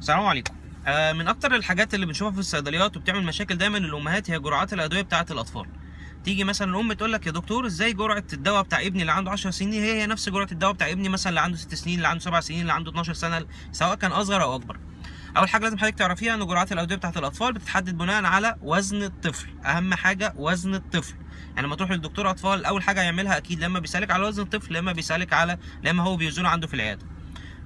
السلام عليكم. من اكتر الحاجات اللي بنشوفها في الصيدليات وبتعمل مشاكل دايما للامهات هي جرعات الادوية بتاعه الاطفال. تيجي مثلا الام تقول لك يا دكتور، ازاي جرعة الدواء بتاع ابني اللي عنده 10 سنين هي هي نفس جرعة الدواء بتاع ابني مثلا اللي عنده 6 سنين، اللي عنده 7 سنين، اللي عنده 12 سنه، سواء كان اصغر او اكبر؟ اول حاجة لازم حضرتك تعرفيها ان جرعات الادوية بتاعه الاطفال بتتحدد بناء على وزن الطفل. اهم حاجة وزن الطفل. يعني لما تروح للدكتور اطفال اول حاجة هيعملها اكيد لما بيسالك على وزن الطفل، لما بيسالك على لما هو بيوزنه عنده في العياده.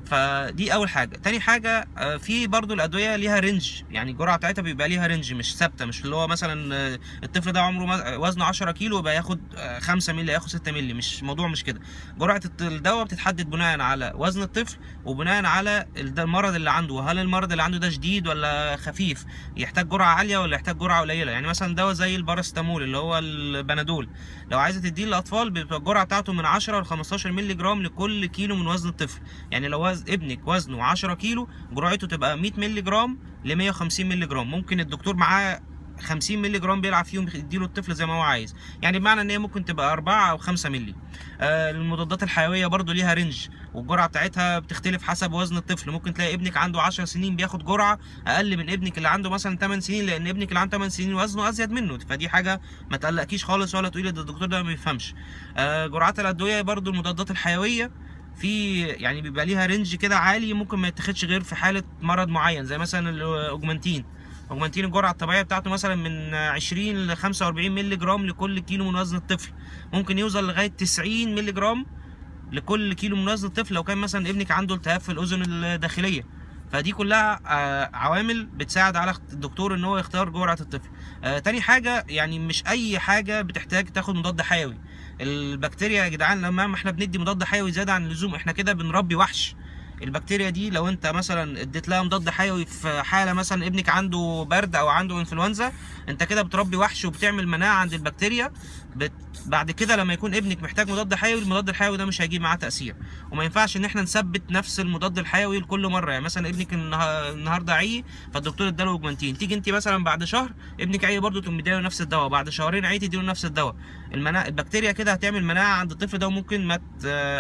فدي اول حاجه. تاني حاجه، في برضو الادوية ليها range، يعني الجرعة بتاعتها بيبقى ليها range مش ثابته، مش اللي هو مثلا الطفل ده عمره وزنه 10 كيلو يبقى ياخد 5 مللي، ياخد 6 مللي. مش موضوع مش كده. جرعة الدواء بتتحدد بناء على وزن الطفل وبناء على المرض اللي عنده، هل المرض اللي عنده ده شديد ولا خفيف، يحتاج جرعة عالية ولا يحتاج جرعة قليله. يعني مثلا دواء زي الباراسيتامول اللي هو البنادول، لو عايزه تديه للاطفال بتبقى الجرعة بتاعته من 10 ل 15 مللي جرام لكل كيلو من وزن الطفل. يعني لو ابنك وزنه 10 كيلو جرعته تبقى 100 مللي جرام ل 150 مللي جرام. ممكن الدكتور معاه 50 مللي جرام بيلعب فيهم يديله الطفل زي ما هو عايز، يعني بمعنى ان هي ممكن تبقى 4 او 5 مللي. المضادات الحيوية برضو ليها range والجرعه بتاعتها بتختلف حسب وزن الطفل. ممكن تلاقي ابنك عنده 10 سنين بياخد جرعة اقل من ابنك اللي عنده مثلا 8 سنين، لان ابنك اللي عنده 8 سنين وزنه ازيد منه. فدي حاجة ما تقلقكيش خالص ولا تقولي ده الدكتور ده ما بيفهمش. جرعات الادوية برضو المضادات الحيوية في يعني بيبقى ليها range كده عالي، ممكن ما يتاخدش غير في حاله مرض معين، زي مثلا الاوجمانتين. اوجمانتين الجرعة الطبيعية بتاعته مثلا من 20 ل 45 مللي جرام لكل كيلو من وزن الطفل، ممكن يوصل لغاية 90 مللي جرام لكل كيلو من وزن الطفل لو كان مثلا ابنك عنده التهاب في الاذن الداخلية. فدي كلها عوامل بتساعد على الدكتور ان هو يختار جرعة الطفل. تاني حاجه، يعني مش اي حاجة بتحتاج تاخد مضاد حيوي. البكتيريا يا جدعان لما احنا بندي مضاد حيوي زيادة عن اللزوم احنا كده بنربي وحش. البكتيريا دي لو انت مثلا اديت لها مضاد حيوي في حاله مثلا ابنك عنده برد او عنده انفلونزا، انت كده بتربي وحش وبتعمل مناعة عند البكتيريا. بعد كده لما يكون ابنك محتاج مضاد حيوي، المضاد الحيوي ده مش هيجيب معاه تاثير. وما ينفعش ان احنا نثبت نفس المضاد الحيوي لكل مره. يعني مثلا ابنك النهارده عي، فالدكتور اداله اوجمانتين، تيجي انت مثلا بعد شهر ابنك عي برضه تقوم مديله نفس الدواء، بعد شهرين عي تديله نفس الدواء. البكتيريا كده هتعمل مناعة عند الطفل ده وممكن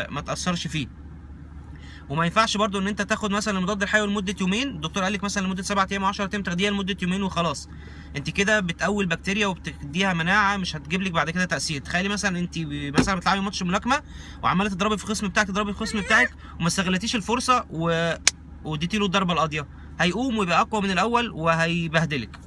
ما تاثرش فيه. وما ينفعش برضو ان انت تاخد مثلا المضاد الحيوي لمدة يومين، الدكتور قال لك مثلا لمدة 7 ايام او 10 ايام، تاخديها لمدة يومين وخلاص. انت كده بتقوي البكتيريا وبتديها مناعة مش هتجيب لك بعد كده تاثير. تخيلي مثلا انت مثلا بتلعبي ماتش ملاكمة وعماله تضربي في الخصم بتاعك، تضربي في الخصم بتاعك وما استغلتيش الفرصة واديتي له الضربة القاضية، هيقوم ويبقى اقوى من الاول وهيبهدلك.